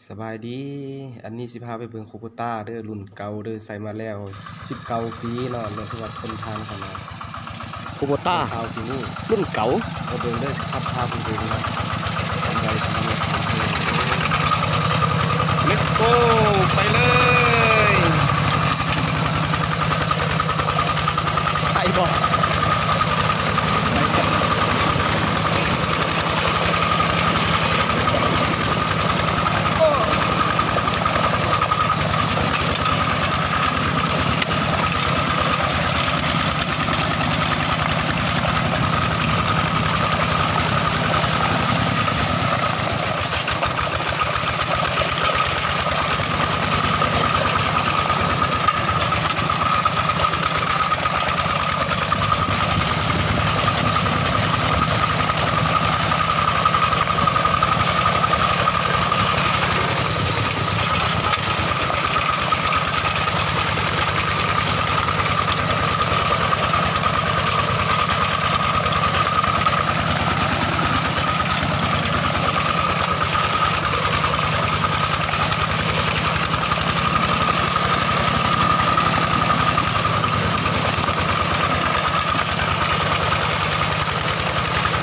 ສະບາຍດີ ອັນນີ້ຊິພາໄປເບິ່ງຄູໂບຕ້າເດີ ລຸ້ນເກົ່າເດີ ໃຊ້ມາແລ້ວສິບເກົ້າປີເນາະ ເລື່ອງທີ່ວ່າທົນທານຂະໜາດ ຄູໂບຕ້າ ຊາວປີນີ້ ລຸ້ນເກົ່າ ມາເບິ່ງເດີ ຊິຂັບພາໄປເບິ່ງເນາະ ເລັດໂກ ໄປເລີຍ ໄປບໍ່?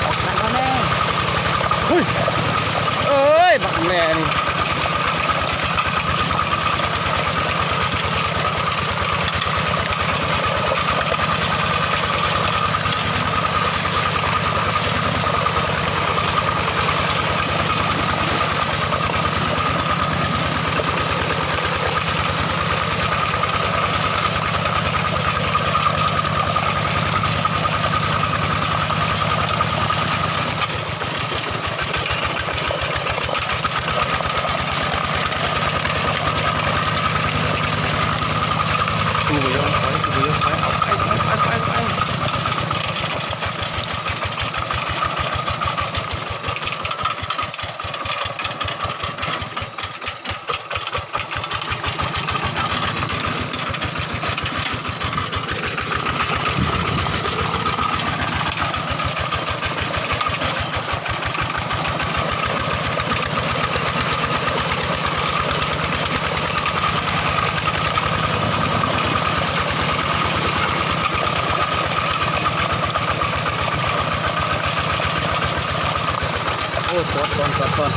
ອອກໄປແດ່ ເຮີ້ຍ ເອີຍ ບັກແມ່ນີ້. ສູ້ບໍ່ຍອມຖອຍ ສູ້ບໍ່ຍອມຖອຍ ເອົາ ໄປ ໄປ ໄປ ໄປ ໄປ. ໂອ້ ຈອດກ່ອນ ຈອດກ່ອນ.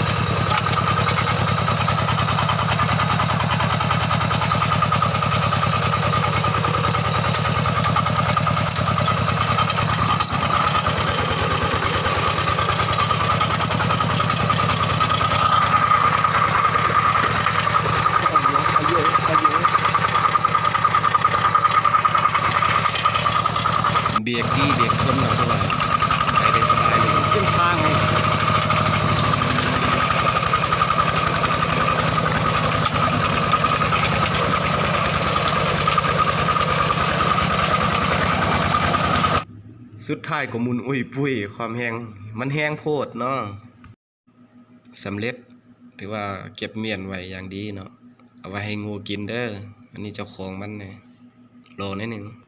ເບຣກດີ ເບຣກທົນເນາະ ຖືວ່າໄປໄດ້ສະບາຍເລີຍ ເສັ້ນທາງນີ້. ສຸດທ້າຍກໍໝຸນອຸ້ຍປຸ້ຍ ຄວາມແຮງ ມັນແຮງໂພດເນາະ. ສຳເລັດ ຖືວ່າເກັບມ້ຽນໄວ້ຢ່າງດີເນາະ ເອົາໄວ້ໃຫ້ງົວກິນເດີ. ອັນນີ້ເຈົ້າຂອງມັນນີ້ ລໍໜ້ອຍໜຶ່ງ.